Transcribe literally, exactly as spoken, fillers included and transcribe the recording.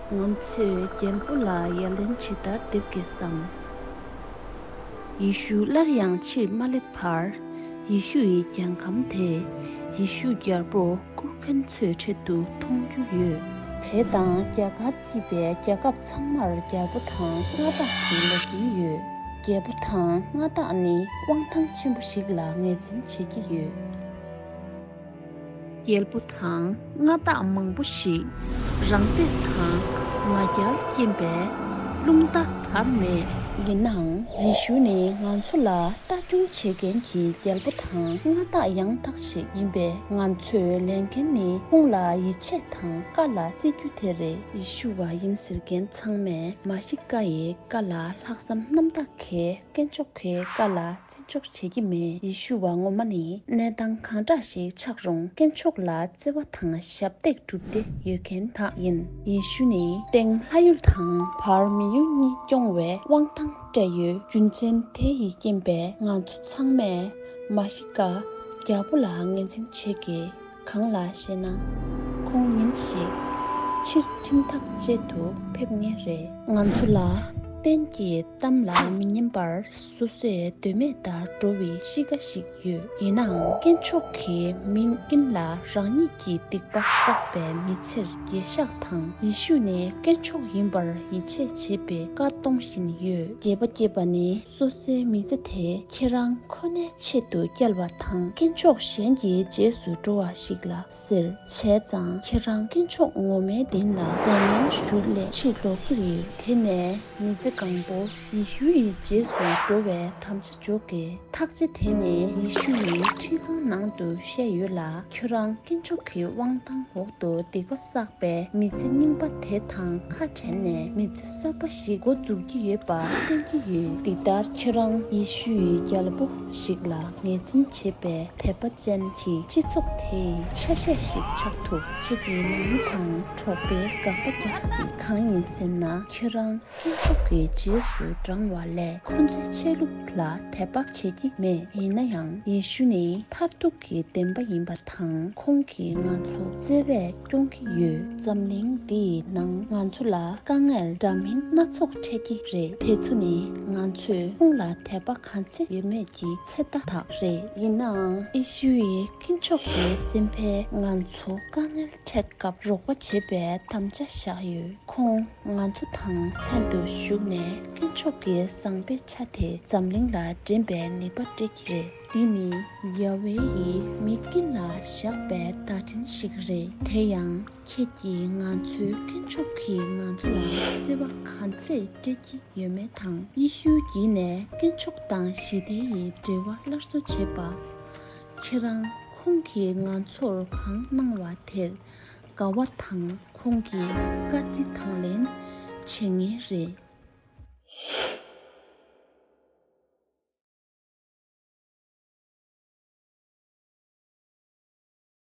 ང་ཚོས་རྒྱལ་པོ་ལ་ཡ་ལན་ཇི་ལྟར་འདེབས་དགོས་སམ། ཡེ་ཤུ་སླར་ཡང་ཕྱིར་མ་སླེབས་བར། ཡེ་ཤུ་ཡི་རྒྱལ་ཁམས་དེ་ཡེ་ཤུ་རྒྱལ་པོ་བཀུར་མཁན་ཚོའི་ཁྲོད་དུ་མཐོང་རྒྱུ་ཡོད། བོད་དང་རྒྱ་གར་བརྩིས་པའི་རྒྱལ་ཁབ་ཚང་མར་རྒྱལ་པོ་དང་མངའ་བདག་ཞིག་ལབ་ཀྱིན་ཡོད། རྒྱལ་པོ་དང་མངའ་བདག་ནི་དབང་ཐང་ཆེན་པོ་ཞིག་ལ་ངོས་འཛིན་བྱེད་ཀྱི་ཡོད། རྒྱལ་པོ་དང་མངའ་བདག་མང་པོ་ཞིག་རང་འདོད་དང་ང་རྒྱལ་རྐྱེན་པས་རླུང་རྟ་དར་མེད། ཡིན་ནའང་ཡེ་ཤུ་ནི་ང་ཚོ་ལ་ལྟ་སྐྱོང་བྱེད་མཁན་གྱི་རྒྱལ་པོ་དང་མངའ་བདག་ཡང་དག་ཞིག་ཡིན་པས། ང་ཚོས་ལས་འགན་ནི་ཁོང་ལ་ཡིད་ཆེས་དང་བཀའ་ལ་བརྩི་རྒྱུ་དེ་རེད། ཡེ་ཤུ་བ་ཡིན་ཟེར་མཁན་ཚང་མས་མ་ཤི་ཀ་ཡི་བཀའ་ལ་ལྷག་བསམ་རྣམ་དག་གིས་དཀོན་མཆོག་གི་བཀའ་ལ་བརྩི་འཇོག་བྱེད་ཀྱི་མེད། ཡེ་ཤུ་བ་ངོ་མ་ནི་གནས་སྟངས་གང་འདྲ་ཞིག་ཆགས་རུང་དཀོན་མཆོག་ལ་བརྩེ་བ་དང་ཞབས་འདེགས་སྒྲུབ་བདེ་ཡོད་མཁན་དག་ཡིན། ཡེ་ཤུ་ནི་སྟེང་ལྷ་ཡུལ་དང་བར་མི་ཡུལ་གཉིས་སྐྱོང་བའི་དབང་ཐང་སྤྲད་ཡོད། རྒྱུ་མཚན་དེ་ཡི་རྐྱེན་པས་ང་ཚོ་ཚང་མས་མ་ཤི་ཀ་རྒྱལ་པོ་ལ་ངོས་འཛིན་བྱེད་དགོས། གང་ལགས་ཤེ་ན། ཁོང་ཉིན་ཞིག་ཕྱིར་ཁྲིམས་ཐག་བཅད་དུ་ཕེབས་ངེས་རེད། ང་ཚོ་ལ་དཔོན་གྱི་གཏམ་ལ་མི་ཉན་པར་སོ་སོའི་འདོད་མོས་ལྟར་འགྲོ་བའི་གཤིས་ཀ་ཞིག་ཡོད། ཡིན་ནའང་དཀོན་མཆོག་གིས་མི་ཀུན་ལ་རང་ཉིད་ཀྱི་སྡིག་པ་བསགས་པའི་མི་ཚེར་འགྱོད་བཤགས་དང་། ཡེ་ཤུ་ནི་དཀོན་མཆོག་ཡིན་པར་ཡིད་ཆེས་བྱེད་པའི་བཀའ་གཏོང་བཞིན་ཡོད། འགྱོད་པ་སྐྱེས་པ་ནི་སོ་སོའི་མི་ཚེ་དེ་ཁྱེད་རང་ཁོ་ནའི་ཆེད་དུ་བསྐྱལ་བ་དང་། དཀོན་མཆོག་གཞན་གྱི་རྗེས་སུ་འགྲོ་བ་ཞིག་ལ་ཟེར། བྱས་ཙང་ཁྱེད་རང་དཀོན་མཆོག་ངོ་མའི་མདུན་ལ་དགོངས་ཡངས་ཞུ་སླད་ཕྱིར་ལོག་རྒྱུ་ཡིན། དེ་ནས་མི་ཚེ་གང་པོ་ཡེ་ཤུ་ཡི་རྗེས་སུ་འགྲོ་བའི་དམ་བཅའ་འཇོག་གི། ཐག་བཅད་དེ་ནི་ཡེ་ཤུ་ཡི་ཁྲིམས་ཁང་ནང་དུ་བཤད་ཡོད་ལ། ཁྱོད་རང་དཀོན་མཆོག་གི་དབང་ཐང་འོག་ཏུ་སྡིག་པ་བསགས་པའི་མི་ཚེ་རྙིང་པ་དེ་དང་ཁ་བྲལ་ནས་མི་ཚེ་གསར་པ་ཞིག་འགོ་འཛུགས་ཀྱི་ཡོད་པ་བསྟན་གྱི་ཡོད། འདི་ལྟར་ཁྱོད་རང་ཡེ་ཤུ་ཡི་རྒྱལ་པོ་ཞིག་ལ་ངོས་འཛིན་བྱེད་པའི་དད་པ་ཅན་གྱི་སྤྱི་ཚོགས་དེའི་ཆ་ཤས་ཤིག་ཆགས་ཐུབ། ཁྱེད་ཀྱི་ནང་མི་དང་གྲོགས་པོས་དགག་པ་རྒྱག་སྲིད། གང་ཡིན་ཟེར་ན། ཁྱོད་རང་དཀོན་མཆོག་གི་རྗེས་སུ་འབྲང་བ་ལས་ཁོ་ཚོའི་ཆོས་ལུགས་ལ་དད་པ་བྱེད་ཀྱི་མེད། ཡིན་ན་ཡང་ཡེ་ཤུ་ནི་མཐར་ཐུག་གི་བདེན་པ་ཡིན་པ་དང་། ཁོང་གིས་ང་ཚོ་བརྩེ་བས་སྐྱོང་གི་ཡོད། འཛམ་གླིང་འདིའི་ནང་ང་ཚོ་ལ་དཀའ་ངལ་འདྲ་མིན་སྣ་ཚོགས་འཕྲད་ཀྱི་རེད། དེ་ཚོ་ནི་ང་ཚོས་ཁོང་ལ་དད་པ་ག་ཚད་ཡོད་མེད་ཀྱི་ཚོད་ལྟ་དག་རེད། ཡིན་ནའང་ཡེ་ཤུ་ཡི་དཀོན་མཆོག་གི་སེམས་པས་ང་ཚོ་དཀའ་ངལ་འཕྲད་སྐབས་རོགས་པ་བྱེད་པའི་དམ་བཅའ་བཞག་ཡོད། ཁོང་ང་ཚོ་དང་ལྷན་དུ་བཞུགས་ནས་དཀོན་མཆོག་གི་བཟང་པོའི་ཆ་དེ་འཛམ་གླིང་ལ་འདྲེན་པའི་ནུས་པ་སྤྲད་ཀྱི་རེད། འདི་ནི་ཡ་ཝེ་ཡིས་མི་ཀུན་ལ་བཞག་པའི་བརྡ་འཕྲིན་ཞིག་རེད། དེ་ཡང་ཁྱེད་ཀྱིས་ང་ཚོའི་དཀོན་མཆོག་གིས་ང་ཚོ་ལ་བརྩེ་བ་ག་ཚད་སྤྲད་ཀྱི་ཡོད་མེད་དང་། ཡེ་ཤུ་བརྒྱུད་ནས་དཀོན་མཆོག་དང་ཞི་བདེ་ཡི་འབྲེལ་བ་སླར་གསོ་བྱེད་པ། ཁྱེད་རང་ཁོང་གིས་ང་ཚོར་གང་གནང་བ་དེར་དགའ་བ་དང་། ཁོང་གི་བཀའ་བརྩི་དང་ལེན་བྱེད་ངེས་རེད།